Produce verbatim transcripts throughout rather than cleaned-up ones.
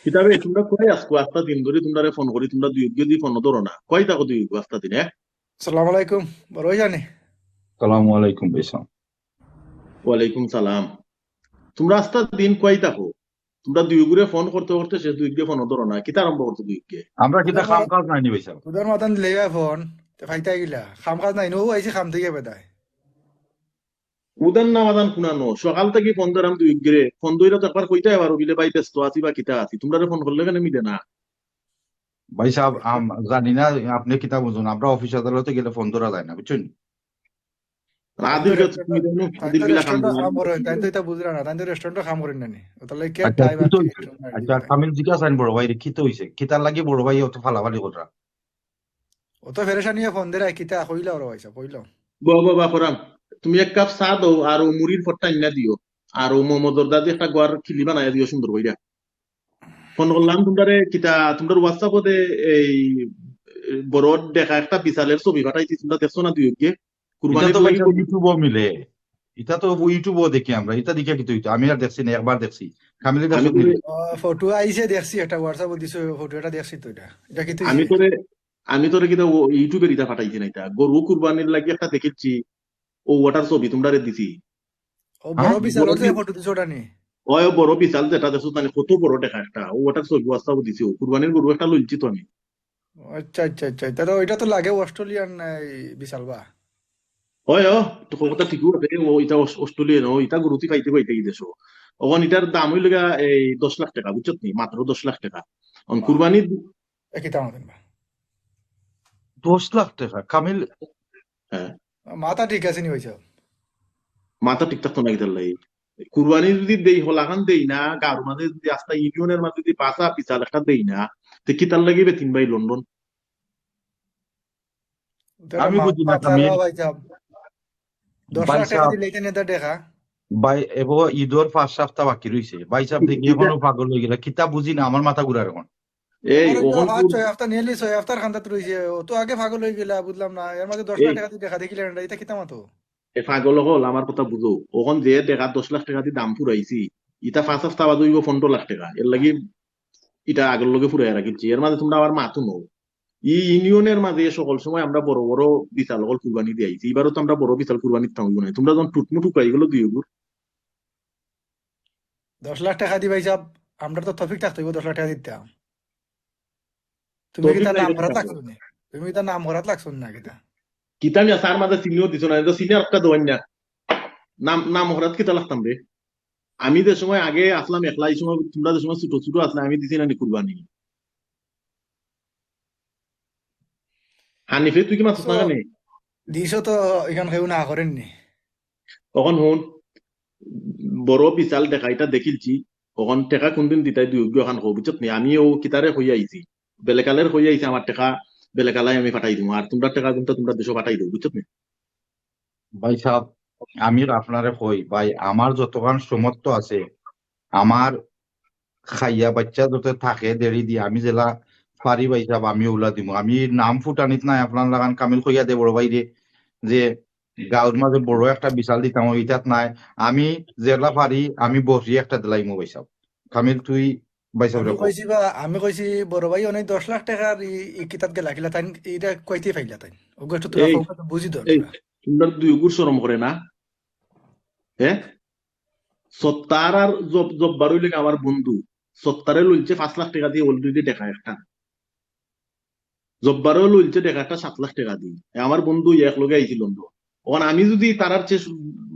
কিতাবে তুমরা কই আছকু? আস্তা দিন ধরি তুমরারে ফোন করি, তুমরা দুইওগুয়ে দি ফোন ধরো না। কই থাকো দুইওগু আস্তা দিন, এ? সালাম আলাইকুম, বড় ভাই জানি। সালামু আলাইকুম ভাইসাব। ওয়ালাইকুম সালাম। তুমরা আস্তা দিন কই থাকো? তুমরা দুইওগুরে ফোন করতে করতে শেষ, দুইওগুয়ে ফোন ধরো না। কিতা আরম্ভ করছো দুইওগুয়ে? আমরা কিতা কাম কাজ নাই নি ভাইসাব? উদার মাতান দিলে ফোন, তে ফাইতা গিলা। কাম কাজ নাই নি, ও আইছে কাম থাকি বেদায়। উদান না মাদান কুনানো, সকাল থাকি ফোন ধরাম দুইওগুরে, ফোন ধইরা তো একবার কইতায় পারো, বিলে ভাই ব্যস্ত আছি বা কিতা আছি, তুমরারে ফোন করলে কেনে মিলে না? ভাইসাব, আম-, জানি না আপনে কিতা বুঝইন, আমরা অফিস আদালতে গেলে ফোন ধরা যায় না, বুঝছইন? আদিল তাইন তো গেছে, তুমি জানো, তাইন আদিল তো বিলা কাম রেস্টুরেন্টও করে। কাম করইন, তাইন তো ইতা বুঝরা না, তাইন তো রেস্টুরেন্টও কাম করইন না নি? ওটার লাগি আচ্ছা, টাইম কিতা আছে, হইছে? টাইম আচ্ছা, আছে। কামিল জিজ্ঞাসা আইন বড় ভাই রে, কিতা হইছে? কিতার লাগি বড় ভাই অত ফালাফালি কররা? অত ফেরেশানিয়ে ফোন দেরা, কিতা কইলা ওরা ভাইসাব, কইলা। বাহ, বাহ, বাহ, করাম। তুমি এক কাপ চা দেও, আর ও মুড়ির ফটটা আইনা দিও, আর ও মোহাম্মদর দাদি একটা গোয়ার খিলি বানাইয়া দিও সুন্দর কইরা। ফোন করলাম তুমরারে, কিতা, তুমরার WhatsApp-ও দে এই, এ, বড় দেখা একটা বিশালের ছবি পাঠাইছি, তুমরা দেখছো না দুইওগুয়ে? ইটা কুরবানির তো লাগি ভাইসাব YouTube-ও মিলে, ইটা তো YouTube-ও দেখি আমরা, ইটা দেখিয়া কিতা অইতো? আমি আর দেখছি না, একবার দেখছি। কামিল ইটা আমি সত্যি তোরে নি? ও, ফটো আইছে, দেখছি, একটা WhatsApp-ও দিছে, ফটো এটা দেখছি তো ইটা। ইটা কিতা আমি অইছে? তোরে, আমি তোরে কিতা ও YouTube-এর ইটা পাঠাইছি না, ইটা গরু কুরবানির লাগি একটা দেখিলছি, ও ওটার ছবি তুমরারে দিছি। ও, হ্যাঁ? বড় বিশাল বড় যে বি-, ফটো দিছো ওটা নি? ওই ও বড় বিশাল যেটা দেখছো, মানে কত বড় দেখা একটা, ও ওটার ছবি WhatsApp-ও দিছি, ও কুরবানির গরু একটা লইছি তো আমি। আচ্ছা, আচ্ছা, আচ্ছা, তাহলে ওইটা তো লাগে অস্ট্রেলিয়ান, এই, বিশাল বা? ওই ও, তো কথা ঠিকই আছে, ও ইটা অস-, অস্ট্রেলিয়ান, ও ইটা গরুতি পাইতে পাইতে কি দেশো। অখন ইটার দাম অইলো গিয়া এই দশ লাখ টেকা, বুঝছত নি? মাত্র দশ লাখ টেকা। অখন বাহ। কুরবানি এ কিতা মাতেন বা? দশ লাখ টেকা, কামিল। হ্যাঁ। মাথা ঠিক আছে নি ভাইসাব? মাথা ঠিক থাকতো না কিতার লাগি? কুরবানি যদি দেই, হলাখান দেই না, গাঁওর মাঝে যদি আস্তা ইউনিয়নের মাঝে যদি বাসা বিশাল একটা দেই না, তে কিতার লাগি বে তিন ভাই লন্ডন? ওটা আমি মাথা বুঝি না, খারাপ কামিল। ভাইসাব। দশ লাখ টেকা ভাইসাব, দিলে এটা নিয়ে দেখা। ভাই, এবার ঈদর পাঁচ সপ্তাহ বাকি রইছে। ভাইসাব দেখি এখনো পাগল অই গেলা। কিতা বুঝি না, আমার মাথা ঘুরার অখন। এই, আমার তো অখন হাত কুর- ছয় হাপ্তা, nearly ছয় হাপ্তার খান্দাত রইছে। অত আগে পাগল অই গেলা, বুঝলাম না। এর মাঝে দশ লাখ টেকা দি দেখা দেখিলে না, ইটা কিতা মাতো? এ পাগল অকল, আমার কথা বুঝো। অখন যে দেখা দশ লাখ টেকা দি দাম ফুরাইছি, ইটা পাঁচ হাপ্তা বাদে অইবো পনরো লাখ টেকা। এর লাগি ইটা আগর লগে ফুরাইয়া রাখিলছি। এর মাঝে তুমরা আবার মাতো নও। ই ইউনিয়নের মাঝে সকল সময় আমরা বড় বড় বিশাল অকল কুরবানি দি আইছি। ইবারও তো আমরা বড় বিশাল কুরবানি দিতাম অইবো না। তুমরা যখন টুটমুট উকাই গেলো দুইওগুর। দশ লাখ টেকা দি ভাইসাব, আমরা তো তৌফিক থাকতো অইবো দশ লাখ টেকা দিতাম। তুমি তৌফিক কিতা নাই নাম রে করাত কাকা। লাগছো নি? তুমি কিতা নাম করাত লাগছো না কিতা? কিতা মিয়া, তার মাঝে চিনিও দিছো না, এটা চিনি আর একটা দেওয়াই না। নাম, নাম করাত কিতা লাগতাম রে? আমি যে সময় আগে আসলাম একলা, এই সময় তুমরা যে সময় ছোট ছোট আসলে, আমি দিছি না নি কুরবানি? হানিফে, তুই কি মাতছ না তো, কেনে? দিছো তো, ইখান কেউ না করেননি। অখন হুন, বড় বিশাল টেকা ইটা দেখিলছি, অখন টেকা কুনদিন দিতায় দুইওগুয়ে অখান কও, বুঝছত নি? আমিও কিতারে কইয়া আইছি, বেলেকালের কইয়া আইছি, আমার টেকা বেলেকালাই আমি পাঠাই দিমু, আর তুমরার টেকা কুনতা তুমরা দেশো পাঠাই দেও, বুঝছত নি? ভাইসাব, আমি আপনারে কই, ভাই, আমার যতখান সামর্থ্য আছে, আমার খাইয়া বাচ্চা যত থাকে দেরি দি, আমি যেলা পারি ভাইসাব, আমি ওলা দিমু। আমি নাম ফুটানিত নাই, আপনার লাখান কামিল কইয়া দে বড় ভাইরে, যে গাঁওর মাঝে বড় একটা বিশাল দিতাম, ইটাত নাই। আমি যেলা পারি, আমি বড়ি একটা দিলাইমু ভাইসাব। কামিল, তুই ভাইসাবরে আমি কও। কইছি বা, আমি কইছি বড় ভাই, অনেক দশ লাখ টেকার ই, ই কিতাত গেলা কিলা, তাইন ইটা কইতে পাইলা তাইন। ওগো একটু তোরা এই, কও, তো বুঝি দরকার। এই, তুমরা দুইওগুর শরম করে না? হ্যাঁ? সত্তার আর জব-, জব্বার অইলে আমার বন্ধু। সত্তারে লইলছে পাঁচ লাখ টেকা দি already দেখা একটা। জব্বারও লইলছে দেখা একটা সাত লাখ টেকা দি। এ আমার বন্ধু ইয়া একলগে আইছিল লন্ডন। অখন আমি যদি তারার চেয়ে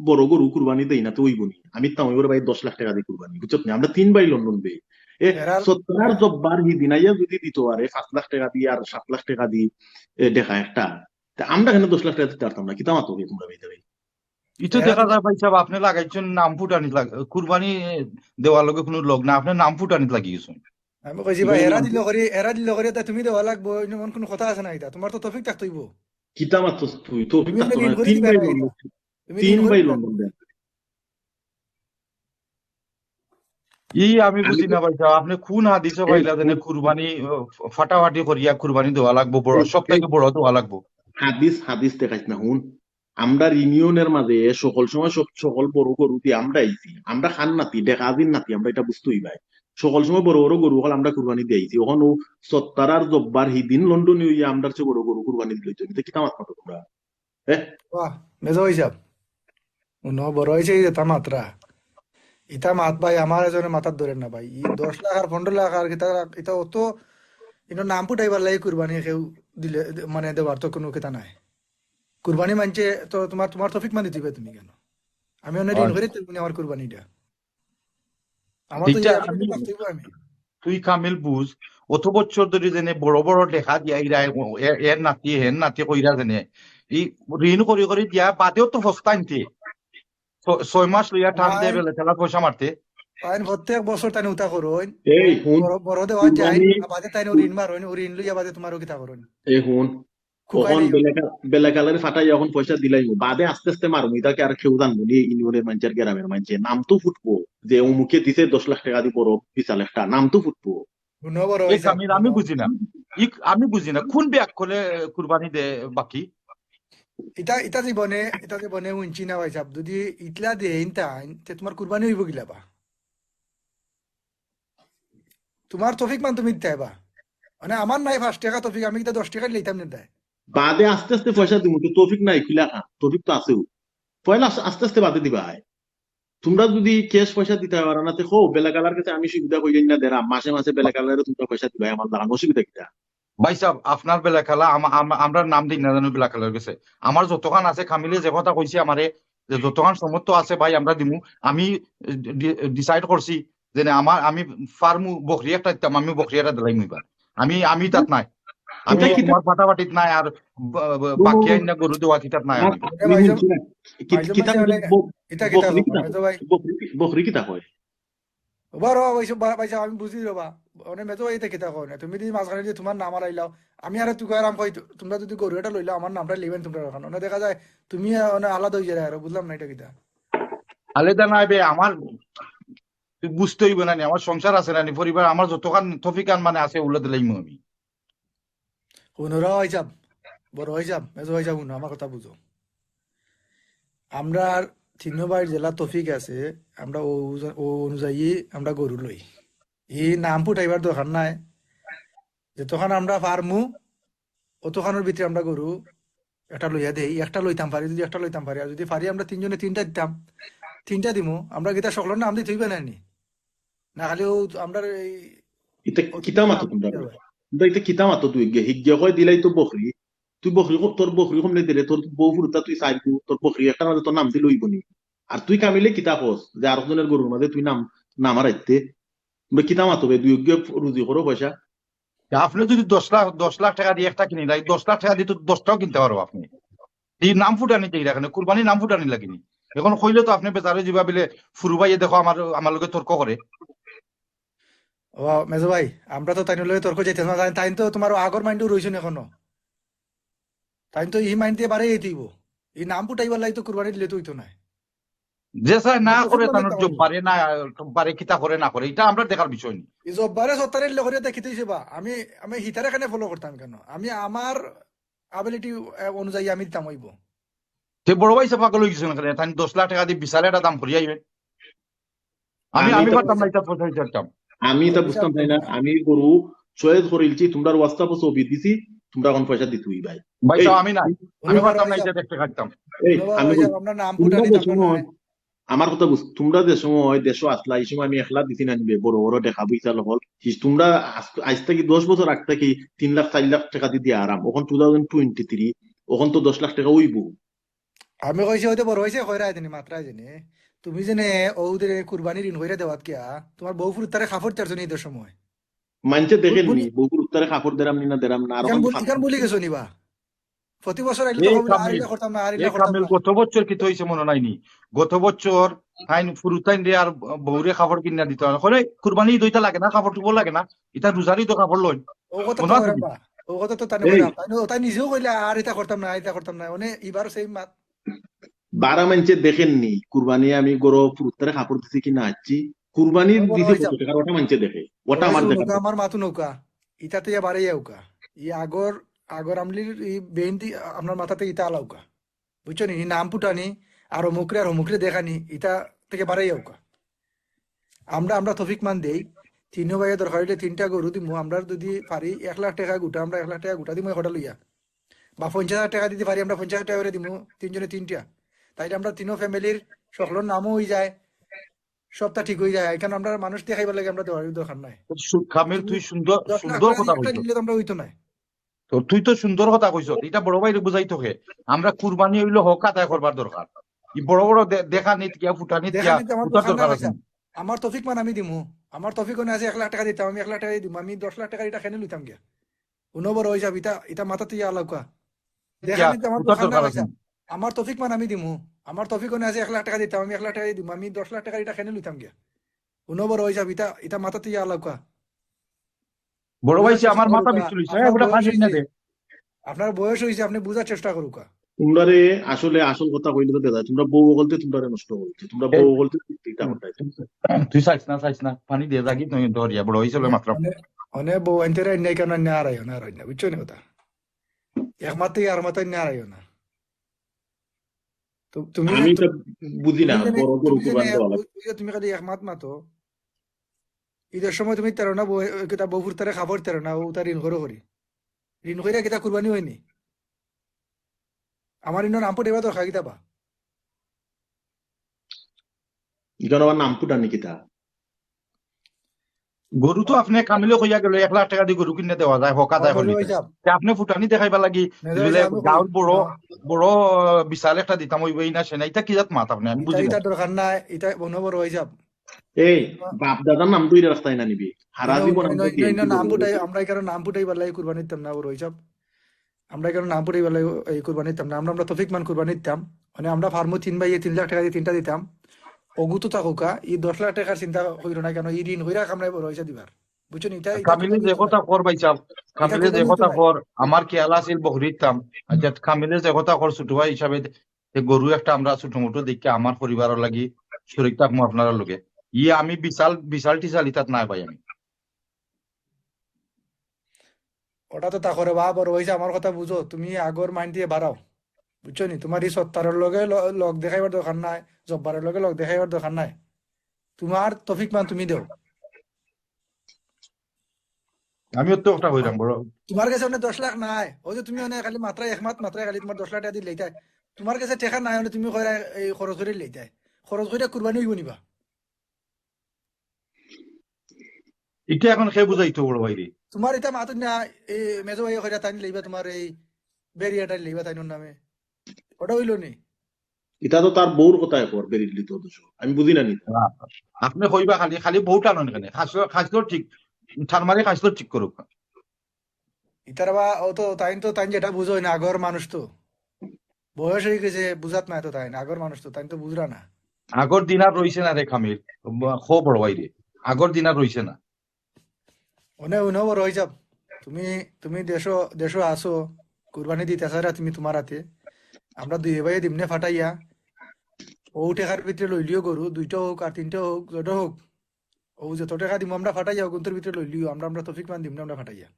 বড় গরু কুরবানি দেই না, তো অইবো নি? আমি তাও ওর ভাই দশ লাখ টেকা দি কুরবানি, বুঝছত নি? আমরা তিন ভাই লন্ডন বে। এ এরা সত্তার জব্বার হিদিন আইয়া যদি দিত আরে পাঁচ লাখ টেকা দি আর সাত লাখ টেকা দি, এ, দেখা একটা, তা আমরা কেনে দশ লাখ টেকা দিতে পারতাম না? কিতা মাতো বে তুমরা ভাই? ইতো এরা দেখা যায় ভাইসাব, আপনে লাগাইছইন নাম ফুটানিত লাগ-, কুরবানি দেওয়ার লগে কুনু লগ না, আপনে নাম ফুটানিত লাগি গেছইন। আমি কইছি, তুমি ভাই, এরা লন্ডন দিল করি, এরা দিল করি, তা তুমি দেওয়া লাগবো, এমন কুনু কথা আছে না ইটা? তুমার তো তৌফিক থাকতে অইবো। কিতা মাতছস তুই? তৌফিক তুমি থাকতো না। তিন ভাই লন্ডন। তুমি তিন ভাই লন্ডন। ই আমি আমি বুঝি না ভাইসাব, আপনে কুন হাদিসো পাইলা যে কুরবানি, আহ, ফাটাফাটি করিয়া কুরবানি দেওয়া লাগবো, বড়, এই, সব থাকি বড় দেওয়া লাগবো? হাদিস, হাদিস দেখাইছ না, হুন। আমরার ইউনিয়নের মাঝে সকল সময় সব, সকল বড় গরু দি আমরা আইছি। আমরা খান নাতি, ডেকাজির নাতি, আমরা ইটা বুঝতে অইবায়। সকল সময় বড় বড় গরু অকল আমরা কুরবানি দিয়াইছি। অখন অউ সত্তার আর জব্বার হিদিন লন্ডনী অইয়া আমরার চেয়ে বড় গরু কুরবানি দিল, তুমি তো কিতা মাত মাতো তোমরা? হ্যাঁ? বাহ, মেজো ভাই সাহেব, উনো বড় অইছে এই যেটা মাতরা, ইটা মাত ভাই আমার এজনে মাথাত ধরে না ভাই। ই দশ লাখ আর পনেরো লাখ আর কিতা, ইটা অত, ইনো নাম ফুটাইবার লাগি কুরবানি কেউ দিলে, মানে দেওয়ার তো কোনো কিতা নাই। কুরবানি মানছে তো তোমার, তোমার তৌফিক মান দিতে তুমি কেন? আমি অনেক ঋণ করে তুমি আমার কুরবানিটা। আমার তো ইটা ইয়া আমি, আমি তুই কামিল বুঝ, অত বছর ধরি যেনে বড় বড় লেখা দিয়া ইরা এ-, এ-, এর নাতি, হের নাতি কইরা যেনে, ই ঋণ করি করি দিয়া বাদেও তো হস্তা আনতে। ছ-, ছয় মাস লইয়া টান দে ভাই। বেলে খেলা পয়সা মারতে। তাইন প্রত্যেক বছর তাইন উতা করইন। এই হুন, বড়, বড় দেওয়া যায়, কুরবানি আর বাদে তাইন ঋণ মারইন, ও ঋণ লইয়া বাদে তোমারও কিতা করইন। এই হুন, খুব অখন বাইরে বেলেকা-, বেলেকালের ফাটাই অখন পয়সা দিলাই, বাদে আস্তে আস্তে মারমু, ইটা কি আর কেউ জানবো নি? ইউনিয়নের মানষের, গ্রামের মানষে নাম তো ফুটবো যে অমুকে দিছে দশ লাখ টাকা দি বড় বিশাল একটা, নাম তো ফুটবো। হুনো বড় এই ভাই সাহেব, কামিল, আমি হুনো। বুঝি না। ই, আমি বুঝি না। কোন ব্যাক করলে কুরবানি দে বাকি? ইটা, ইটা জীবনে, ইটা জীবনে উনছি না ভাই সাহেব। যদি ইতলা দেইন তাইন, তে তোমার কুরবানি অইবো কিলা বা? তোমার তৌফিক মান তুমি দিতায় বা? মানে আমার নাই পাঁচ টাকা তৌফিক, আমি কিতা দশ টাকা লইতাম না দেয়। বাদে আস্তে আস্তে পয়সা দিমু, তো তৌফিক নাই কিলা খা, তৌফিক তো আছেও। পয়লা আস্তে আস্তে বাদে দিবা হয়। তোমরা যদি ক্যাশ পয়সা দিতায় পারো না, তে কও, বেলেকালার কাছে আমি সুবিধা করি না দেরাম, মাসে মাসে বেলেকালারে তোমরা পয়সা দিবায়, আমার লাগান অসুবিধা কিতা? ভাই সাহেব, আপনার বেলেকালা আমা-, আমা-, আমরা নাম দিই না জানো বেলেকালার কাছে। আমার যতখান আছে কামিলে যে কথা কইছে আমারে, যে যতখান সমর্থ আছে ভাই আমরা দিমু। আমি ডি-, ডিসাইড করছি যে না, আমার, আমি ফার্মু বকরি একটা দিতাম, আমি বকরি একটা দিলাইমু ইবার। আমি, আমি তাত নাই। আমি ইটা কিতা? তোমার ফাটাফাটিত নাই, আর বা-, বা-, হুনো, বাকি হুনো। আইন না গরু দেওয়া কিতাত নাই না, আমার। আমি ভাই হুনছি না। কি-, ভাই কিতা ভাই বলে, ব-, ইটা কিতা বকরি কয়? কিতা? ভাই ভাই। বকরি কি-, বকরি কিতা কয়? বারো ভাই সাহেব, ভাই সাহেব, আমি বুঝি রে বা। মানে মেজো ভাই ইটা কিতা কয় না? তুমি যদি মাঝখানে যদি তোমার নাম আলাইলাও, আমি আরে তুই কইরাম কই, তোমরা যদি গরু এটা লইলাও, আমার নামটা লিবেন তোমরা এখন। মানে দেখা যায় তুমি, আহ, মানে আলাদা হয়ে যায় আর বুঝলাম না এটা কিতা। আলাদা নাই বে, আমার তুই বুঝতে হইবে না নি, আমার সংসার আছে না নি, পরিবার, আমার যতখান তফিকান মানে আছে, ওগুলো দিলাইমু আমি। হুনো রে ভাই সাহেব, বড় ভাই সাহেব, মেজো ভাই সাহেব, হুনো, আমার কথা বুঝো। আমরা তিন ভাইর যেলা তফিক আছে, আমরা ও উজা-, ও অনুযায়ী আমরা গরু লই। এই নাম ফুটাইবার দরকার নাই। যতক্ষণ আমরা ফার্মু, অতখানোর ভিতরে আমরা গরু একটা লইয়া দেই, একটা লইতাম পারি, যদি একটা লইতাম পারি, আর যদি পারি আমরা তিনজনে তিনটা দিতাম, তিনটা দিমু। আমরা কিতা সকলের নাম দিতে হইবে না নি? না খালি ও আমরা এই ইতা ও কিতা মাতো তোমরা? তোমরা ইতা কিতা মাতো দুই গে? হিগে কয় দিলাই তো বকরি। তুই বকরি ক-, তোর বকরি কমলে দিলে তোর বউ ফুরুতা তুই চাইবু, তোর বকরি একটা মাঝে তোর নাম দিলে হইব নি? আর তুই কামিলে কিতা কস যে আরক জনের গরুর মাঝে তুই নাম, নাম হারাইতে? তোমরা কিতা মাতো বে? দুই গে রুজি করো পয়সা। আপনি যদি দশ লাখ, দশ লাখ টাকা দিয়ে একটা কিনে, তাই দশ লাখ টাকা দিয়ে তো দশটাও কিনতে পারো আপনি। এই নাম ফুটানি চাই এখানে, কুরবানি নাম ফুটানি লাগেনি। এখন কইলে তো আপনি বেজারে যিবা বিলে ফুরু ভাইয়ে দেখো আমার, আমার লগে তর্ক করে। ও, মেজো ভাই, আমরা তো তাইন লগে তর্ক যাইতে না, তাইন, তাইন তো তোমার আগর মাইন্ডও রইছেন এখনো। তাইন তো এই মাইন্ড দিয়ে বারে এই দিব। এই নাম ফুটাইবার লাগি তো কুরবানি দিলে তো হইতো না। যে চায় না ওটা তো করে, সব তানোর লাগবে জব্বারে না, জব্বারে কিতা করে না করে, এটা আমরা দেখার বিষয় নি। এই জব্বারে সত্তারে লগে দেখিতে হইছে বা, আমি, আমি হিতারে এখানে ফলো করতাম কেন? আমি আমার অ্যাবিলিটি, আহ, অনুযায়ী আমি দিতাম হইব। তে বড় ভাই সে পাগল হয়ে গেছেন এখানে, তাই দশ লাখ টাকা দিয়ে বিশাল একটা দাম করিয়া আইবেন। আমি, আমি আমি তো পারতাম না, এটা পয়সা দিতাম। আমি এটা বুঝতাম চাই না। আমি গরু চয়েস করিলছি, তোমরা WhatsApp-ও ছবি দিছি, তোমরা এখন পয়সা দিতে হইবায়। ভাই এই, সাহেব, আমি নাই। আমি বাবা, পারতাম না, ভাই এটা সাহেব। দেখতে খাইতাম। এই, বাবা, আমি ভাই বলি, সাহেব, আমরা নাম তোমরা ফুটানি যে আমরা সময়, নাই। আমার কথা বুঝ, তোমরা যে সময় দেশো আসলা, এই সময় আমি একলা দিছি না নিবে, বড় বড় দেখা পয়সা লহল। কি তোমরা আজ, আজ থাকি দশ বছর আগ থাকি তিন লাখ, চার লাখ টাকা দি দিয়া আরাম। এখন two thousand twenty three, এখন তো দশ লাখ টাকা হইব। আমি কইছি, হয়তো বড় হইছে, কইরা দিনি, মাত্রা দিনি। তুমি যে নে, ও যে কুরবানি ঋণ কইরা দেওয়াত কিয়া, তোমার বউ ফুরুতারে কাপড় দিতার জন্য ঈদের সময়। মানছে দেখেন নি, বউ ফুরুতারে কাপড় দেরাম নি না দেরাম না, আর ইখান এখন বল-, ইখান বলি গেছো নি বা? প্রতি বছর আইলে তো এই কইবো, "আর কামিল, ইলা করতাম না, আর ইলা এই করতাম কামিল না।" গত বছর কিতা হইছে মনে নাই নি? গত বছর তাইন ফুরুতাইন রে আর বউরে কাপড় কিনা দিত না। কইলে, "কুরবানি ঈদ অইতা লাগে না, কাপড় চোপড় লাগে না, ইতা রোজার ঈদো কাপড় লইন।" ও কথা মনে তো আছে কইরাম নি? বা, ও কথা তো তাই এই। কইরাম। তাই ও, তাই নিজেও কইলে, "আর ইতা করতাম না, ইতা করতাম না।" মানে, এবার সেই মাত- বারা মানছে দেখেন নি, কুরবানি আমি গরু ফুরুতারে কাপড় দিছি কি না আচ্ছি, কুরবানি ও বড় দিছি ভাই কত সাহেব। টাকার, ওটা মানছে দেখে, ওটা বড় ভাই আমার সাহেব, দেখা নৌকা, আমার মাথা নৌকা। ইতাতে ইয়া বারে ইয়া উকা। ই আগর, আগর আমলির ই বেইন দি আপনার মাথাতে ইতা আলাউকা। বুঝছো নি? ই নাম ফুটানি, আর অমুকরে, আর অমুকরে দেখানি, ইতা থেকে বারে ইয়া উকা। আমরা, আমরা তফিক মান দেই, তিনো ভাইয়ে দরকার অইলে তিনটা গরু দিমু। আমরা যদি পারি এক লাখ টেকা গুটা, আমরা এক লাখ টেকা গুটা দিমু একটা লইয়া। বা পঞ্চাশ হাজার টেকা দিতে পারি, আমরা পঞ্চাশ হাজার টেকা করি দিমু, তিনজনে তিনটা। তাইলে আমরা তিনো ফ্যামিলির সকলর নামও অইযায়, সবটা ঠিক অইযায়। ইখান আমরা মানুষ দেখাইবার লাগি আমরা দেওয়ার দরকার নাই। সু-, কামিল, তুমি তুই সুন্দর, দশ লাখ সুন্দর টেকা কথা কইছস। দিলে তো আমরা অইতো নায়। তো তুই তো সুন্দর কথা কইছস, ইটা বড় ভাইরে বুঝাইতো কে। আমরা কুরবানি অইলো হক আদায় করবার দরকার। ই বড় বড় দে-, দেখানিত গিয়া, ফুটানিত গিয়া, দেখানিত আমার ফুটার দরকার নাই দরকার আছে। ভাইসাব। আমার তৌফিক মান আমি দিমু, আমার তৌফিক অনে আছে এক লাখ টেকা দিতাম, আমি এক লাখ টেকা দিমু, আমি দশ লাখ টেকার ইটা কেনে লইতাম গিয়া? হুনো বড় ভাইসাব, ইটা, ইটা মাথাত ইয়া লাউক্কা। গিয়া, দেখানিত আমার ফুটার দরকার দরকার নাই আছে। ভাইসাব। আমার তৌফিক মান আমি দিমু, আমার তৌফিক অনে আছে এক লাখ টেকা দিতাম, আমি এক লাখ টেকা দিমু, আমি দশ লাখ টেকার ইটা কেনে লইতাম গিয়া? হুনো বড় ভাইসাব, ইটা, ইটা মাথাত ইয়া লাউক্কা। বড় ভাইসাব, আমার মাথা বিচলিত অইছে। আপনার বয়স অইছে। আপনার বয়স অইছে, আপনে বুঝার চেষ্টা করউক্কা। তুমরারে আসলে আসল কথা কইলে তো বেজায়, তুমরা বউ অকলতে তুমরারে নষ্ট করতে, তুমরা বউ অকলতে ইটা করতে। তুই চাইস না, চাইস না, পানি দে যাগি, তুই ধরিয়া বড় অইছে বলে মাত্র। অনে, অনে বউ আনতে রাইন নাই কেন, আনতে আর আইও না, আর আইও না, বুঝছো নি কথা? এক মাত্র আর মাত্র আনতে আর আইও না। তো তুমি আমি তো, এটা বুঝি না, তুমি জানি, বড় গরু তুমি জানি কুরবানি দেওয়া লাগে। ওই, ওই যে তুমি খালি এক মাত মাতো। ঈদের সময় তুমি তেরো না বউ, ওই কিতা বউ ফুরতারে খাবার তেরো না, ও তার ঋণ করো করি। ঋণ কইরা কিতা কুরবানি অয়নি? আমার ইনো নাম ফুটাইবার দরকার কিতা বা? ইখান আবার নাম ফুটানি কিতা? গরু তো আপনে কামিলে কইয়া গেল, এক লাখ টেকা দি গরু কিনে দেওয়া যায়, হক আদায় অইলে। তে আপনে ফুটানি দেখাইবার লাগি, বুলে গাউর বড়, বড় বিশাল একটা দিতাম অইবো, ই না সে না, ইটা কি জাত মাত আপনে? আমি বুঝি না। ইটা দরকার নাই, ইটা বনো বড় ভাইসাব। এই, বাপ দাদার নাম ধইরা রাখতায় না নি বে। হারা জীবন আমরা নাম ফুটাই, আমরা ইখানো নাম ফুটাইবার লাগি কুরবানি দিতাম না বড় ভাইসাব। আমরা ইখানো নাম ফুটাইবার লাগি এই কুরবানি দিতাম না, আমরা, আমরা তৌফিক মান কুরবানি দিতাম। মানে আমরা ফার্মো তিন ভাইয়ে তিন লাখ টেকা দি তিনটা দিতাম। অগু তো থাকউক্কা, ই দশ লাখ টেকার চিন্তা কইরো না কেন, ই ঋণ কইরা কামড়াই বড় ভাইসাব দিবার। বুঝছো নি? ইটা, ইটা কামিলে যে কথা কর ভাইসাব, কামিলে যে কথা কর, আমার খেয়াল আছিল বকরি দিতাম। আচ্ছা, কামিলে যে কথা কর ছোট ভাই হিসাবে, তে গরু একটা আমরা ছোট মোটো দেখিয়া আমার পরিবারর লাগি শরিক থাকমু আপনারার লগে। ই আমি বিশাল, বিশাল টিশাল ইতাত নাই ভাই আমি। ওটা তো তা করে বা বড় ভাইসাব, আমার কথা বুঝো, তুমি আগর মাইন্ড দিয়া বাড়াও, বুঝছো নি? তুমার ই সত্তারর লগে ল-, লগ দেখাইবার দরকার নাই, জব্বারর লগে লগ দেখাইবার দরকার নাই। তুমার তৌফিক মান তুমি দেও। আমিও তো ওটা কইরাম বড়। তুমার গেছে অনে দশ লাখ নাই, ওই যে তুমি অনে খালি মাত্র এক মাত, মাত্র খালি তুমার দশ লাখ টেকা দিলে ইটা। তুমার গেছে টেকা নাই, অনে তুমি কইরা এই খরচ করি লইতায়। খরচ করিয়া কুরবানি অইবো নি বা? ইটা এখন কে বুঝাইতো বড় ভাইরে? তুমার ইটা মাতুন না, এই মেজো ভাইয়ে কইরা তাইন লইবা তুমার এই বেরিয়াটা লইবা তাইনর নামে। ওটা অইলো নি? ইটা তো তার বউর কথায় কর, বেরির লিতো দোষ। আমি বুঝি না নি। না, আপনে কইবা খালি, খালি বউ টানইন কেনে? খাসলো, খাসলো ঠিক, ঠার মারি খাসলো ঠিক করউক। ইতার বা, ও তো, তাইন তো, তাইন যেটা বুঝইন না, আগর মানুষ তো। বয়স অই গেছে, বুঝাত নাই তো তাইন, আগর মানুষ তো, তাইন তো বুঝরা না। আগর দিন আর রইছে না রে কামিল, ব-, খো বড় ভাইরে, আগর দিন আর রইছে না। অনে, অনে বড় ভাইসাব, তুমি, তুমি দেশো, দেশো আছো, কুরবানি দিতা চাইরা তুমি তুমার আতে। আমরা দুই ভাইয়ে দিমনে ফাটাইয়া, ও টেকার ভিতরে লইলিও গরু, দুইটা অউক আর তিনটা অউক, যত অউক, ও যত টেকা দিমু আমরা ফাটাইয়া, অগুন্তর ভিতরে লইলিও, আমরা, আমরা তৌফিক মান দিমনে আমরা ফাটাইয়া।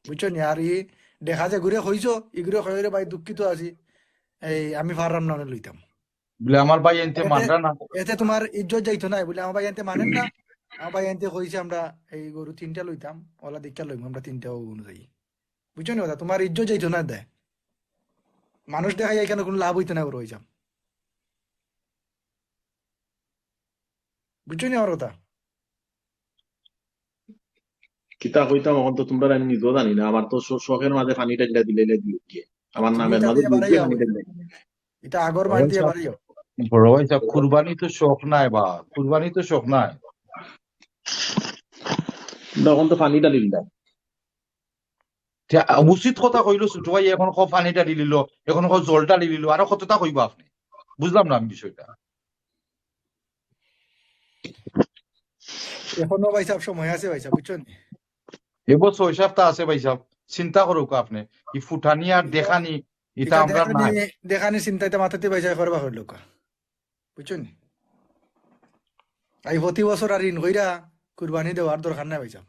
বুঝছো নি? আর ই দেখা যে গুরে কইছো, ইগুরে কইরে ভাই দুঃখিত আছি, এই আমি পাররাম না, অনে লইতাম। বুলে আমার ভাই আনতে এতে, মানরা না। এতে তুমার ইজ্জত যাইতো না, বুলে আমার ভাই আনতে মানইন না, আমার ভাই আনতে কইছে আমরা এই গরু তিনটা লইতাম, ওলা দেখিয়া লইমু আমরা তিনটা অনুযায়ী। বুঝছো নি কথা? তুমার ইজ্জত যাইতো না দে। মানুষ দেখাইয়া ইখানো কুনু লাভ অইতো না বড় ভাইসাব। বুঝছো নি আমার কথা? কিতা কইতাম, অখন তো তুমরারে আমি নিজেও জানি না। আমার তো শ-, শখের মাঝে পানি ঢাইলা দিলে দিলে দিলে কি? আমার নামের মাঝে দিলে পানি ঢাইলা দিলে। ইটা আগর মাইন্ড দিয়া বাড়াইও। বড় ভাইসাব, কুরবানি তো শখ নায় বা, কুরবানি তো শখ নায়। না, অখন তো পানি ঢালি দিলাম। তে, আ, উচিত কথা কইলো ছোট ভাই, এখন কও পানি ঢালি দিল, এখন কও জল ঢালি দিল, আরো কতটা কইবা আপনে? বুঝলাম না আমি বিষয়টা। এখনো ভাইসাব সময় আছে ভাইসাব, বুঝছো নি? এবছর ছয় সাপ্তা আছে ভাইসাব, চিন্তা করউক্কা আপনে। ই ফুটানি আর দেখানি, ইটা ইটা আমরা দেখানি, নাই। দেখানি চিন্তা ইটা মাথাত ভাইসাব করবা কইলো কা। বুঝছো নি? এই প্রতি বছর আর ঋণ কইরা কুরবানি দেওয়ার দরকার নাই ভাইসাব।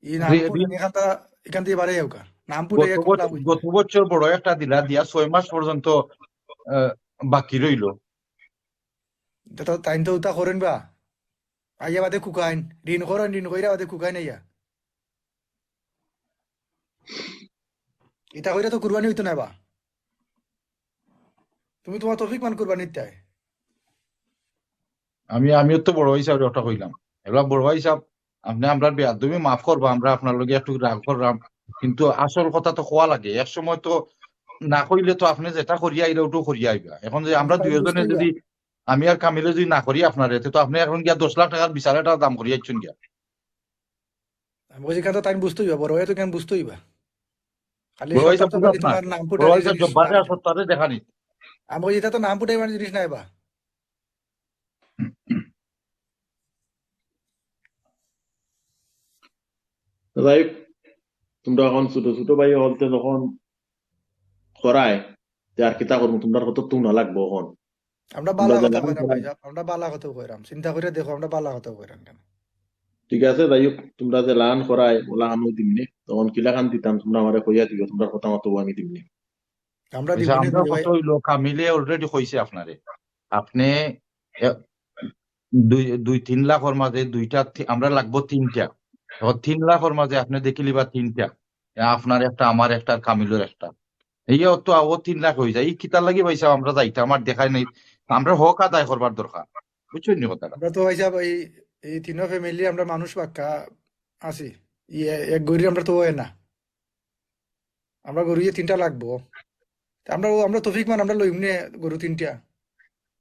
ই নাম রে-, ফুটানি রে-, ইখানতা, ইখান থাকি বাড়াই যাউক্কা। নাম ফুটাই গত এক বছর, লাভ অইছে। গত বছর বড় একটা দিলা দিয়া ছয় মাস পর্যন্ত, আহ, বাকি রইলো। ইটা তো তাইন তো উতা করইন বা। আইয়া বাদে কুকাইন, ঋণ করইন, ঋণ কইরা বাদে কুকাইন আইয়া। ইতা কইরা তো কুরবানি অইতো নায় বা। তুমি তুমার তৌফিক মান কুরবানি দিতায়। আমি, আমিও তো বড় ভাই সাবরে কথা কইলাম। এবার বড় ভাই সাব, আপনে আমরার বেয়াদবি মাফ করবা, আমরা আপনার লগে একটু রাগ করলাম, কিন্তু আসল কথা তো কওয়া লাগে। এক সময় তো না কইলে তো আপনে যেটা করিয়া আইরা, ওটাও করিয়া আইবা। এখন যে আমরা দুইজনে যদি, আমি আর কামিলে যদি না করি আপনারে, তে তো আপনে এখন গিয়া দশ লাখ টাকার বিশাল একটা দাম করিয়া আইছইন গিয়া। আমি কইছি, কেন তো তাইন বুঝতে অইবা, বড় ভাই তো কেন বুঝতে অইবা। খালি বড় ভাই সাব, বুঝাত না। তুমার নাম বড় ভাই সাব, জব্বারে আর সত্তারে দেখানি। আমি কইছি, ইটা তো নাম ফুটাইবার জিনিস নায় বা। যাই হোক, তুমরা এখন ছোট ছোট ভাই অকলতে যখন করায়, তে আর কিতা করমু, তুমরার কত তুনা লাগবো এখন। আমরা বালা কথা কইরাম ভাই সাব, আমরা বালা কথা কইরাম, চিন্তা করিয়া দেখো, আমরা বালা কথা কইরাম কেন। ঠিক আছে, যাই হোক, তুমরা যে লান করায়, ওলা খানো দিমনে, তখন কিলা খান দিতাম, তুমরা আমারে কইয়া দিও, তুমরার কথা মতো আমি দিমনে। আমরা আচ্ছা, দিমনে আমরা দুই ভাই। কথা অইলো, কামিলে already কইছে আপনারে, আপনে এ, দুই, দুই তিন লাখর মাঝে দুইটা থি-, আমরা লাগবো তিনটা। এখন তিন লাখর মাঝে আপনে দেখিলিবা তিনটা, এ, আপনার একটা, আমার একটা, আর কামিলর একটা। এই অত, ও তিন লাখ অই যায়। ই কিতার লাগি ভাই সাব আমরা যাইতাম, আর দেখাই নাই। আমরা হক আদায় করবার দরকার, বুঝছইন নি কথাটা? আমরা তো ভাই সাব এই, এই তিনো family আমরা মানুষ বাক্কা আছি, ই এ-, এক গরু আমরা তো অয় না। আমরা গরু ইয়ে তিনটা লাগবো। তে আমরা, ও আমরা তৌফিক মান আমরা লইমনে গরু তিনটা।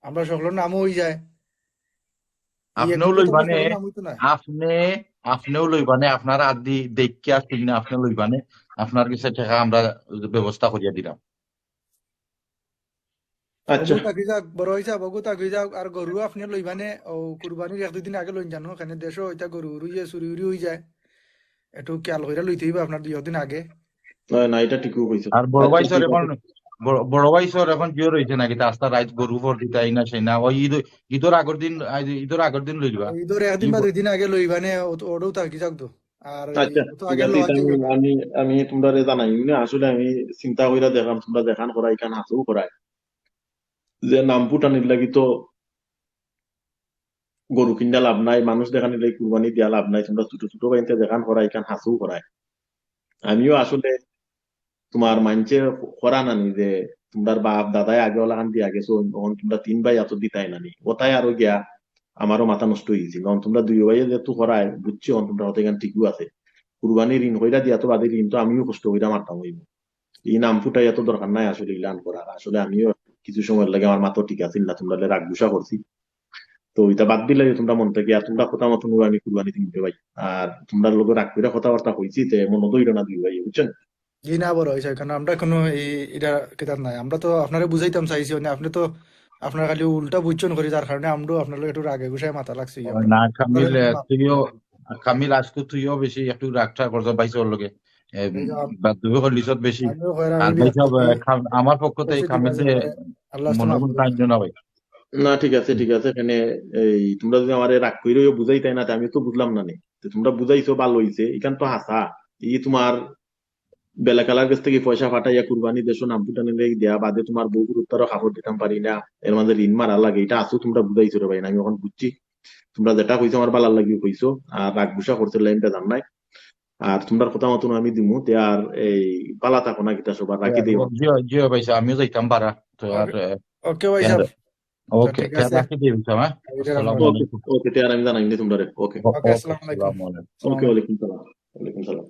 আমরা সকলর নামও অই যায়। ই এক আপনেও গরু তো লইবানে, সকলর নাম অইতো না। আপনে, আপনেও লইবানে, আপনার আদি দেখিয়া শুনে আপনে লইবানে, আপনার গেছে টেকা আমরা ব্যবস্থা করিয়া দিলাম। আচ্ছা। অগু থাকি যাউক, বড় ভাই সাব, অগু থাকি যাউক, আর গরু আপনে লইবানে, ও কুরবানির এক দুই দিন আগে লইন জানো, কেনে দেশো ইতা গরু উরু ইয়ে চুরি উরি অই যায়, একটু খেয়াল কইরা লইতে অইবো আপনার দুই এক দিন আগে। না, না, ইটা ঠিকউ কইছো। আর বড় ভাই আচ্ছা, সাব ঠিক এখন, আছে। বড়, বড় ভাই সাব এখন জিও রইছে নাকি, তা আস্তা রাইত গরু ফর দিতাই না, সেই না, ওই ঈদ, ঈদর আগর দিন, আই, ঈদর আগর দিন লইবা। ঈদর একদিন বা দুই দিন আগে লইবানে, ও তো, ওটাও থাকি যাউক তো। আর এই আচ্ছা, তো ঠিক আগে আছে, লওয়া ইটা আমি, যাইবো। আমি, আমি তুমরারে জানাই, মানে আসলে আমি চিন্তা কইরা দেখলাম, তুমরা যেখান করায়, ইখান হাছাউ করায়। যে নাম ফুটানির লাগি তো গরু কিনা লাভ নাই, মানুষ দেখানির লাগি কুরবানি দিয়া লাভ নাই, তুমরা ছোট ছোট ভাইন্তে যেখান করায়, ইখান হাছাউ করায়। আমিও আসলে তুমার মাইনষে করা নানি যে তুমরার বাপ দাদায় আগে ওলাখান দিয়া গেছো, অখন তুমরা তিন ভাই আতো দিতায় নানি, ওটায় আরো গিয়া আমারও মাথা নষ্ট অই গেছিল। অখন তুমরা দুই ভাইয়ে যেহেতু করায়, বুঝছি, অখন তুমরা হতে গেন ঠিকউ আছে। কুরবানি ঋণ কইরা দিয়া তো বাদে ঋণ তো আমিও কষ্ট কইরা মারতাম অইবো। ই নাম ফুটাইয়া তো দরকার নাই আসলে ইলান করার। আসলে আমিও কিছু সময়র লাগি আমার মাথাও ঠিক আছিল না, তুমরারে রাগ গুসা করছি। তো ইটা বাদ দিলাইও তুমরা মন থাকি, আর তুমরার কথা মতন আমি কুরবানি দিমু রে ভাই। আর তুমরার লগে রাগ কইরা কথাবার্তা কইছি, তে মনো ধইরো না দুই ভাই, বুঝছইন? জি না বড় ভাই সাব, কারণ আমরা কোনো এই, ইটা কিতাব নাই, আমরা তো আপনারে বুঝাইতাম চাইছি, মানে আপনে তো আপনার খালি উল্টা বুঝছইন করি, যার কারণে আমরাও আপনার লগে একটু রাগে গুসায় মাথা লাগছে, ই ও, আপনার। না, কামিল, আপনারে এ, মাফ তুইও, করবেন। কামিল, আজকে তুইও বেশি একটু রাগ ঠাগ করছস ভাই সাবর লগে। এ, এই যে আম-, বাদ দুবে করলিছত বেশি। আমিও কইরাম, আর আমি ভাই সাব, একটু এ, কাম-, আমার পক্ষ থেকে বেশি কামিল দিন যে আছে, আল্লাহ মনে রাস্তা মাফ করুন, করবেন। তাই জন্য ভাই। না, ঠিক আছে, ঠিক আছে। এখানে এই তুমরা যদি আমারে রাগ কইরাও বুঝাইতায় না, তে আমি তো বুঝলাম না নি। তো তুমরা বুঝাইছো, ভালা অইছে। ইখান তো হাছা। ই তুমার বেলাকালার গেছ থাকি পয়সা ফাটাইয়া কুরবানি দেশো নাম ফুটানি লাগি দেয়া বাদে তুমার বউ কুরুত্তারও কাপড় দিতাম পারি না, এর মাঝে ঋণ মারা লাগে, ইটা আছো তুমরা বুঝাইছো রে ভাই, আমি অখন বুঝছি। তুমরা যেটা কইছো আমার ভালার লাগিউ কইছো, আর রাগ গুসা করতে লাইন বেজার নাই। আর তুমরার কথা মতন আমি দিমু, তে আর এই ভালা থাকো না কিতা সবার, রাখি দেই। জি, জি ভাই সাব, আমিও যাইতাম বারা। তো আর, OK। এ, OK ভাই সাব। OK, ঠিক আছে। রাখি দেই ভাই সাব, হ্যাঁ? আসসালামু আলাইকুম। OK, তে আর আমি জানাই নি তুমরারে। OK। OK, আসসালামু আলাইকুম। আসসালামু আলাইকুম। OK, ওয়ালাইকুম সালাম। ওয়ালাইকুম সালাম।